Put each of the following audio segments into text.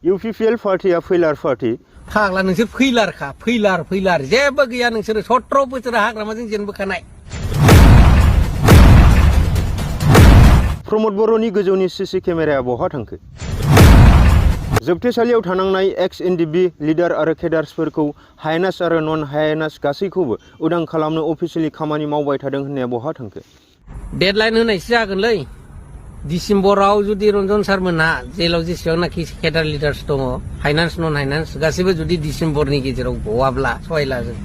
UPPL पार्टिया failure party फाग्ला नोंसोर फैलारखा फैलार जेबो गैया नोंसोरो 17 बोसोर हाग्रामाजों जेनबोखानाय प्रमोद बर'नि गोजौनि सीसी केमेराया बहा थांखो जोबथेसालियाव थानांनाय एक्स एनडिबि लिडार आरो केडार्सफोरखौ हायनास आरो नन हायनास गासैखौबो उदां खालामनो अफिसियेलि खामानि मावबाय थादों होननाया बहा थांखो डेडलाइन होनायसो जागोनलै डिसेम्बराव जुदि रन्जन सारमोनहा जेलाव जेसेबांनाखि केडार लिडार्स दङ हायनान्स नन हायनान्स गासैबो जुदि डिसेम्बरनि गेजेराव गवाब्ला सहायला जों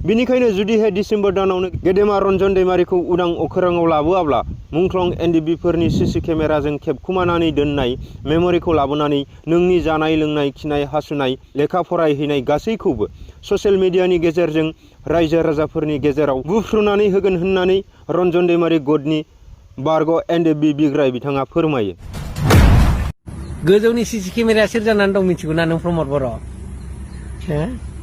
बिनिखायनो जुदिहाय डिसेम्बर दानावनो गेदेमा रन्जन दैमारिखौ उदां अखोराङाव लाबोआब्ला मुंख्लं एनडिबिफोरनि सीसी केमेराजों खेबखुमानानै दोननाय मेम'रिखौ लाबोनानै नोंनि जानाय लोंनाय खिनाय हासुनाय लेखा फरायहैनाय गासैखौबो ससियेल मिडियानि गेजेरजों रायजो राजाफोरनि गेजेराव बुफ्रुनानै होगोन होननानै रन्जन दैमारि गदनि बारग' एनडिबि बिग्राय बिथाङा फोरमायो। गोजौनि सीसी केमेराया सोर जानानै दं मिथिगौ ना नों प्रमोद बर'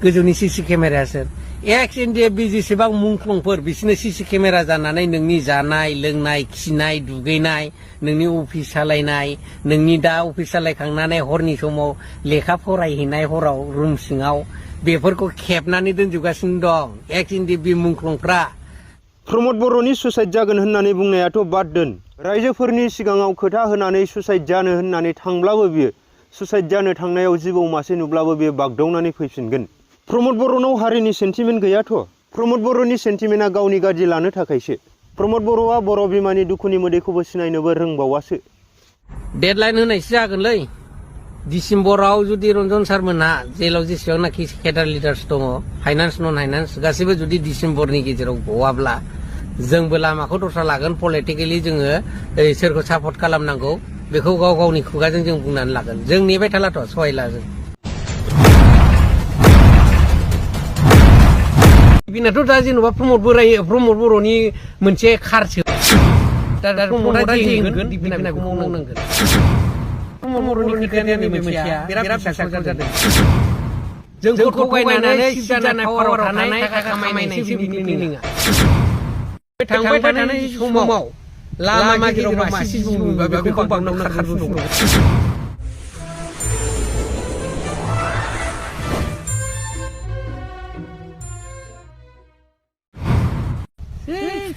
गोजौनि सीसी केमेराया सोर एक्स एनडिएफबि जेसेबां मुंख्लंफोर बिसोरनो सीसी केमेरा जानानै नोंनि जानाय लोंनाय खिनाय दुगैनाय नोंनि अफिस सालायनाय नोंनि दा अफिस सालायखांनानै हरनि समाव लेखा फरायहैनाय हराव रुम सिङाव बेफोरखौ खेबनानै दोनजोबगासिनो दं एक्स एनडिएफबि मुंख्लंफ्रा प्रमोद बर'नि सुसाइड जागोन होननानै बुंनायाथ' बाद दोन रायजोफोरनि सिगाङाव खोथा होनानै सुसाइड जानो होननानै थांब्लाबो बियो सुसाइड जानो थांनायाव जिबौ मासे नुब्लाबो बियो बागदावनानै फैफिनगोन। प्रमोद बर'नाव हारिनि सेन्टिमेन्ट गैयाथ' प्रमोद बर'नि सेन्टिमेन्टआ गावनि गाज्रि लानो थाखायसो प्रमोद बर'आ बर' बिमानि दुखुनि मोदैखौबो सिनायनोबो रोंबावासो डेडलाइन होनायसो जागोनलै डिसेम्बराव जुदि रन्जन सारमोनहा जेलाव जेसेबांनाखि केडार लिडार्स दङ हायनान्स नन हायनान्स गासैबो जुदि डिसेम्बरनि गेजेराव गवाब्ला जोंबो लामाखौ दस्रा लागोन पलिटिकेलि जोङो सोरखौ सापर्ट खालामनांगौ बेखौ गाव गावनि खुगाजों जों बुंनानै लागोन जों नेबाय थालाथ' सहायला जों बिनाथ' दा जेन'बा प्रमोद बर'नि मोनसे खारसो दा प्रमोदआ जेनगोन बिनाखौ मावनांगोन प्रमोद बर'नि खोथायानो बे मोनसेया बिराद फिसा जादों जोंखौ थगायनानै सिजानाय पावाराव थानाय थाखा खामायनायसो बिनि मिनिङा थांबाय थानाय समाव लामा गेजेराव मासे जिबौ नुयोबा बेखौ बागदावना खारबोनांगौ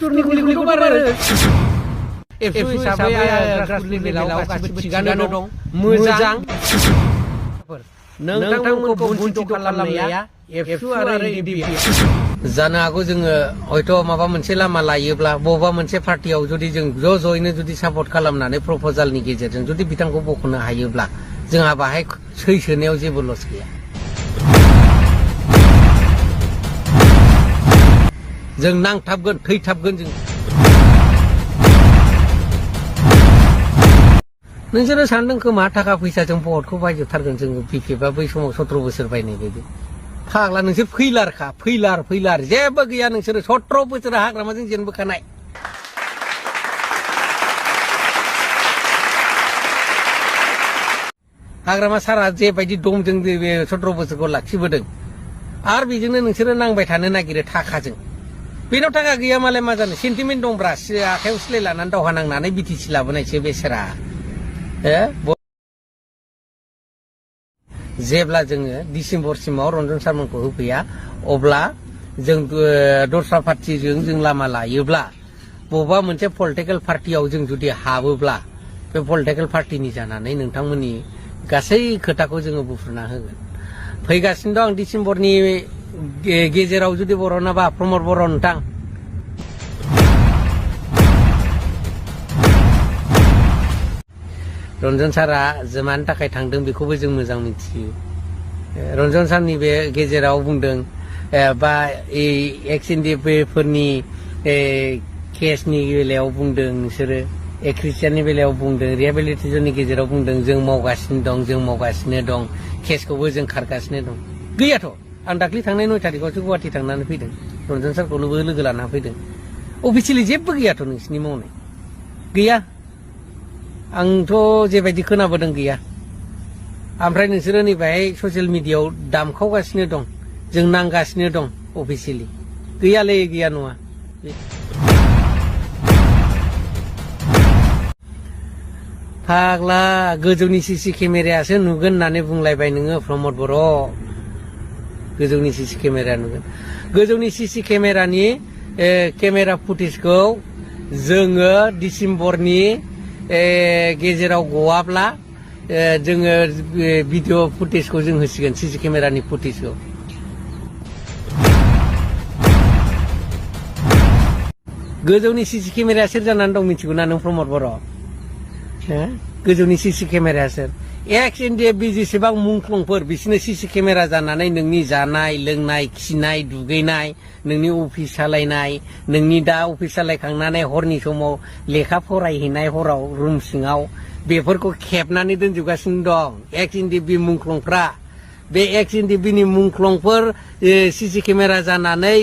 गुलिखौ बारो एबसु हिसाबै ग्रास लेभेलाव गासिबो थिगानो दं मोजां नोंथांमोनखौ बुन्थित खालामनाया एबसु आरो एनडिबि जानो हागौ जोङो हयथ' माबा मोनसे लामा लायोब्ला बबेबा मोनसे पार्टियाव जुदि जों ज'यैनो जुदि सापर्ट खालामनानै प्रप'जालनि गेजेरजों जुदि बिथांखौ बख'नो हायोब्ला जोंहा बाहाय सैसोनायाव जेबो लस गैया जों नांथाबगोन थैथाबगोन जों नोंसोरो सानदों खोमा थाखा फैसाजों भटखौ बायजोबथारगोन जोङो बिपिएफआ बै समाव 17 बोसोर बायनाय बायदि फाग्ला नोंसोर फैलारखा फैलार जेबो गैया नोंसोरो 17 बोसोर हाग्रामाजों जेनबोखानाय हाग्रामा सारा जेबायदि दम जों बे 17 बोसोरखौ लाखिबोदों आरो बेजोंनो नोंसोरो नांबाय थानो नागिरो थाखाजों बेनाव थाखा गैया मालाय मा जानो सेन्टिमेन्ट दंब्रा आखायाव सिलाय लानानै दावहा नांनानै बिटिसि लाबोनायसो बेसेरा जेब्ला जोङो डिसेम्बरसिमाव रन्जन सारमोनखौ होफैया अब्ला जों दस्रा पार्टिजों जों लामा लायोब्ला बबेबा मोनसे पलिटिकेल पार्टियाव जों जुदि हाबोब्ला बे पलिटिकेल पार्टिनि जानानै नोंथांमोननि गासै खोथाखौ जोङो बुफ्रुना होगोन फैगासिनो दं डिसेम्बरनि गेजेराव जुदि बर'नाबा प्रमोद बर' नोंथां रन्जन सारा मानि थाखाय थांदों बेखौबो जों मोजां मिथियो रन्जन सारनि बे गेजेराव बुंदों बा एक्स एनडिएफबि केसनि बेलायाव बुंदों नोंसोरो ख्रिस्टियाननि बेलायाव बुंदों रिहेबिलिटेसननि गेजेराव बुंदों जों मावगासिनो दं केसखौबो जों खारगासिनो दं गैयाथ' आं दाख्लै थांनाय 9 थारिखआवसो गुवाहाटि थांनानै फैदों रन्जन सारखौनोबो लोगो लाना फैदों अफिसियेलि जेबो गैयाथ' नोंसिनि मावनाय गैया आंथ' जेबायदि खोनाबोदों गैया ओमफ्राय नोंसोरो नैबेहाय ससियेल मिडियायाव दामखावगासिनो दं जों नांगासिनो दं अफिसियेलि गैयालै गैया नङा फाग्ला गोजौनि सीसी केमेरायासो नुगोन होननानै बुंलायबाय नोङो प्रमद बर' गोजौनि सीसी केमेरा नुगोन गोजौनि सीसी केमेरानि केमेरा फुटेजखौ जोङो डिसेम्बरनि गेजेराव गवाब्ला जोङो भिडिअ फुटेजखौ जों होसिगोन सीसी केमेरानि फुटेजखौ गोजौनि सीसी केमेराया सोर जानानै दं मिथिगौ ना नों प्रमद बर' गोजौनि सीसी केमेराया सोर एक्स एनडिएफबि जेसेबां मुंख्लंफोर बिसोरनो सीसी केमेरा जानानै नोंनि जानाय लोंनाय खिनाय दुगैनाय नोंनि अफिस सालायनाय नोंनि दा अफिस सालायखांनानै हरनि समाव लेखा फरायहैनाय हराव रुम सिङाव बेफोरखौ खेबनानै दोनजोबगासिनो दं एक्स एनडिएफबि मुंख्लंफ्रा बे एक्स एनडिएफबिनि मुंख्लंफोर सीसी केमेरा जानानै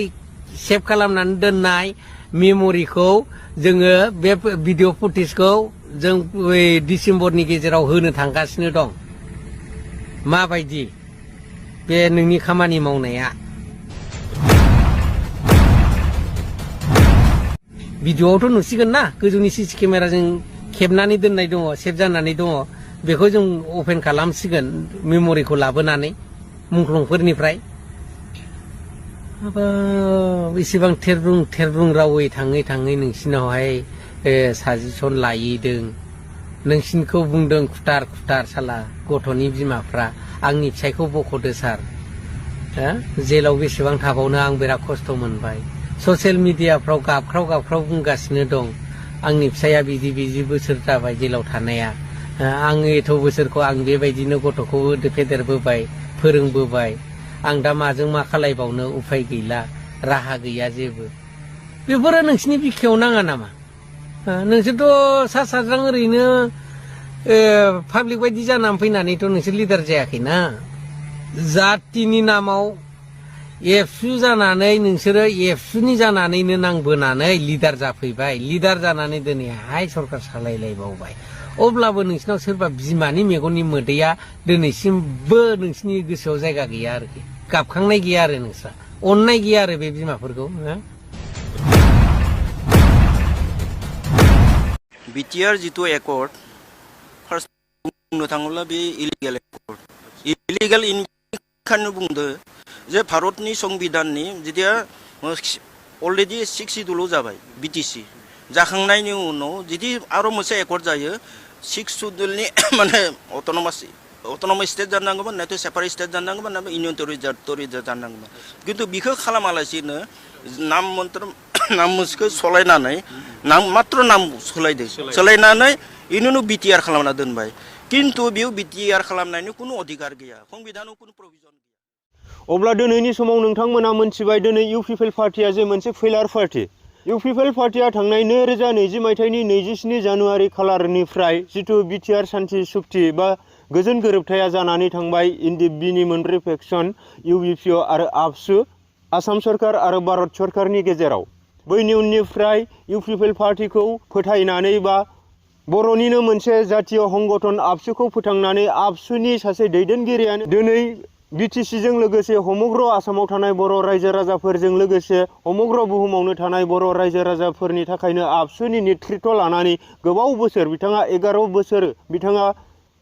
सेभ खालामनानै दोननाय मेम'रिखौ जोङो बे भिडिअ फुटेजखौ जों डिसेम्बरनि गेजेराव होनो थांगासिनो दं माबायदि बे नोंनि खामानि मावनाया भिडिअआवथ' नुसिगोन ना गोजौनि सीसी केमेराजों खेबनानै दोननाय दङ सेभ जानानै दङ बेखौ जों अपेन खालामसिगोन मेम'रिखौ लाबोनानै मुंख्लंफोरनिफ्राय बेसेबां थेरब्रुं रावै थाङै थाङै नोंसिनावहाय साजेसन लायैदों नोंसिनिखौ बुंदों खुथार खुथार साला गथ'नि बिमाफ्रा आंनि फिसायखौ बख'दो सार जेलाव बेसेबां थाबावनो आं बिराद खस्थ' मोनबाय ससियेल मिडियाफ्राव गाबख्राव बुंगासिनो दं आंनि फिसाया बिदि बोसोर जाबाय जेलाव थानाया आं एथ' बोसोरखौ आं बेबायदिनो गथ'खौ फेदेरबोबाय फोरोंबोबाय आं दा माजों मा खालायबावनो उफाय गैला राहा गैया जेबो बेफोरो नोंसिनि बिखायाव नाङा नामा नोंसोरथ' सा साज्रां ओरैनो पाब्लिक बायदि जानानै फैनानैथ' नोंसोर लिडार जायाखैना जातिनि नामाव एबसु जानानै नोंसोरो एबसुनि जानानैनो नांबोनानै लिडार जाफैबाय लिडार जानानै दिनैहाय सरकार सालायलायबावबाय अब्लाबो नोंसिनाव सोरबा बिमानि मेगननि मोदैया दिनैसिमबो नोंसिनि गोसोआव जायगा गैया आरोखि गाबखांनाय गैया आरो नोंस्रा अननाय गैया आरो बे बिमाफोरखौ बिटिआर जितु एकर्ड फार्स्ट बुंनो थाङोब्ला बे इलिगेल एकर्ड इलिगेल इनखानो बुंदो जे भारतनि संबिधाननि जेथिया अलरेडि 6 शिड्युल जाबाय बिटिसि जाखांनायनि उनाव जुदि आरो मोनसे एकर्ड जायो 6 शिड्युलनि माने अट'नमास स्टेट जानांगौमोन नाथाय सेपारेट स्टेट जानांगौमोन ना इउनियन टेरिटरि जानांगौमोन खिन्थु बिखौ खालामालासिनो नाम मोनसेखौ सोलायनानै मात्र नाम सोलायनानै इउनियन बिटिआर खालामना दोनबाय खिन्थु बेयाव बिटिआर खालामनायनि खुनु अधिकार गैया संबिधानाव खुनु प्रभिजन गैया अब्ला दिनैनि समाव नोंथांमोना मोनथिबाय दिनै इउ पिपल पार्टिया जे मोनसे फेलार पार्टि इउ पिपल पार्टिया थांनाय 2020 मायथाइनि 27 जानुवारि खालारनिफ्राय जिथु बिटिआर सान्थि सुक्ति बा गोजोन गोरोबथाया जानानै थांबाय एनडिएफबिनि मोनब्रै फेक्सन इउबिपिअ आरो आबसु आसाम सरकार आरो भारत सरकारनि गेजेराव बैनि उननिफ्राय इउ पिपल पार्टिखौ फोथायनानै बा बर'निनो मोनसे जातीय संगठन आबसुखौ फोथांनानै आबसुनि सासे दैदेनगिरियानो दिनै बिटिसिजों लोगोसे समग्र आसामाव थानाय बर' रायजो राजाफोरजों लोगोसे समग्र बुहुमावनो थानाय बर' रायजो राजाफोरनि थाखायनो आबसुनि नेतृत्व लानानै गोबाव बोसोर बिथाङा 11 बोसोर बिथाङा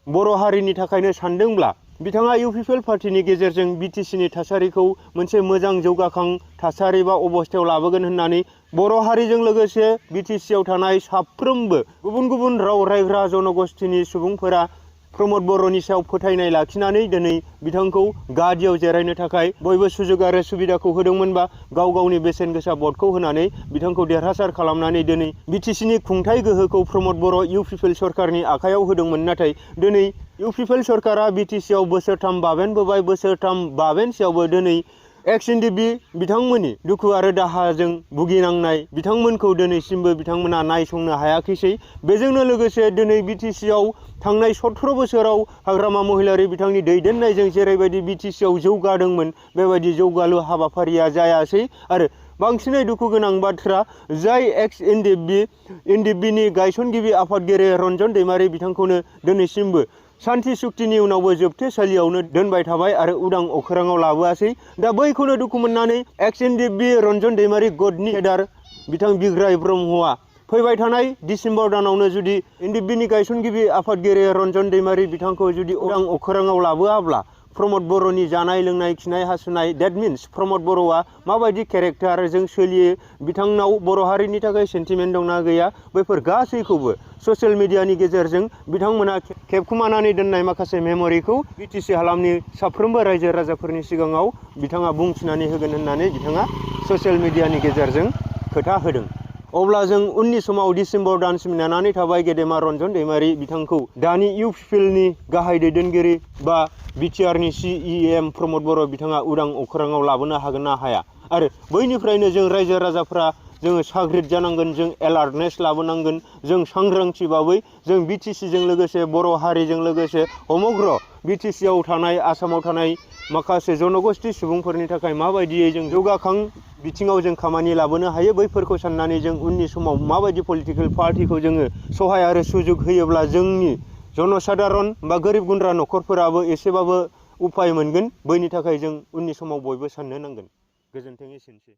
बर' हारिनि थाखायनो सानदोंब्ला बिथाङा इउ पिपल पार्टिनि गेजेरजों बिटिसिनि थासारिखौ मोनसे मोजां जौगाखां थासारि बा अबस्थायाव लाबोगोन होननानै बर' हारिजों लोगोसे बिटिसिआव थानाय साफ्रोमबो गुबुन गुबुन राव रायग्रा जनगोष्ठीनि सुबुंफोरा प्रमद बर'नि सायाव फोथायनाय लाखिनानै दिनै बिथांखौ गादियाव जिरायनो थाखाय बयबो सुजुग आरो सुबिदाखौ होदोंमोनबा गाव गावनि बेसेन गोसा भटखौ होनानै बिथांखौ देरहासार खालामनानै दिनै बिटिसिनि खुंथाय गोहोखौ प्रमद बर' इउ पिपल सरकारनि आखायाव होदोंमोन नाथाय दिनै इउ पिपल सरकारा बिटिसिआव बोसोरथाम बाबेनबोबाय बोसोरथाम बाबेनसेयावबो दिनै एक्स एनडिएफबि बिथांमोननि दुखु आरो दाहाजों भुगिनांनाय बिथांमोनखौ दिनैसिमबो बिथांमोना नायसंनो हायाखैसै बेजोंनो लोगोसे दिनै बिटिसिआव थांनाय 17 बोसोराव हाग्रामा महिलारि बिथांनि दैदेननायजों जेरैबायदि बिटिसिआव जौगादोंमोन बेबायदि जौगालु हाबाफारिया जायासै आरो बांसिनै दुखु गोनां बाथ्रा जाय एक्स एनडिएफबिनि गायसनगिरि आफादगिरि रन्जन दैमारि बिथांखौनो दिनैसिमबो सान्थि सुक्तिनि उनावबो जोबथेसालियावनो दोनबाय थाबाय आरो उदां अख्राङाव लाबोआसै दा बैखौनो दुखु मोननानै एक्स एनडिएफबि रन्जन दैमारि गटनि हेडार बिथां बिग्राय ब्रह्मआ फैबाय थानाय डिसेम्बर दानावनो जुदि एनडिएफबिनि गायसनगिरि आफादगिरि रन्जन दैमारि बिथांखौ जुदि उदां अखोराङाव लाबोआब्ला प्रमद बर'नि जानाय लोंनाय खिनाय हासुनाय डेट मिन्स प्रमद बर'आ माबायदि केरेक्टारजों सोलियो बिथांनाव बर' हारिनि थाखाय सेन्टिमेन्ट दंना गैया बैफोर गासैखौबो ससियेल मिडियानि गेजेरजों बिथांमोना खेबखुमानानै दोननाय माखासे मेम'रिखौ बिटिसि हालामनि साफ्रोमबो रायजो राजाफोरनि सिगाङाव बिथाङा बुंथिनानै होगोन होननानै बिथाङा ससियेल मिडियानि गेजेरजों खोथा होदों। अब्ला जों उननि समाव डिसेम्बर दानसिम नेनानै थाबाय गेदेमा रन्जन दैमारि बिथांखौ दानि इउपिपिएलनि गाहाय दैदेनगिरि बा बिटिआरनि सिइएम प्रमद बर' बिथाङा उदां अखोराङाव लाबोनो हागोन ना हाया आरो बैनिफ्रायनो जों रायजो राजाफ्रा जोङो साग्रिद जानांगोन जों एलार्टनेस लाबोनांगोन जों सांग्रांथि बाबै जों बिटिसिजों लोगोसे बर' हारिजों लोगोसे समग्र बिटिसिआव थानाय आसामाव थानाय माखासे जनगोष्ठी सुबुंफोरनि थाखाय माबायदियै जों जौगाखां बिथिङाव जों खामानि लाबोनो हायो बैफोरखौ साननानै जों उननि समाव माबायदि पलिटिकेल पार्टिखौ जोङो सहाय आरो सुजुग होयोब्ला जोंनि जनसाधारन बा गोरिब गुन्द्रा न'खरफोराबो एसेबाबो उपाय मोनगोन बैनि थाखाय जों उननि समाव बयबो साननो नांगोन। गोजोन्थों एसेनोसै।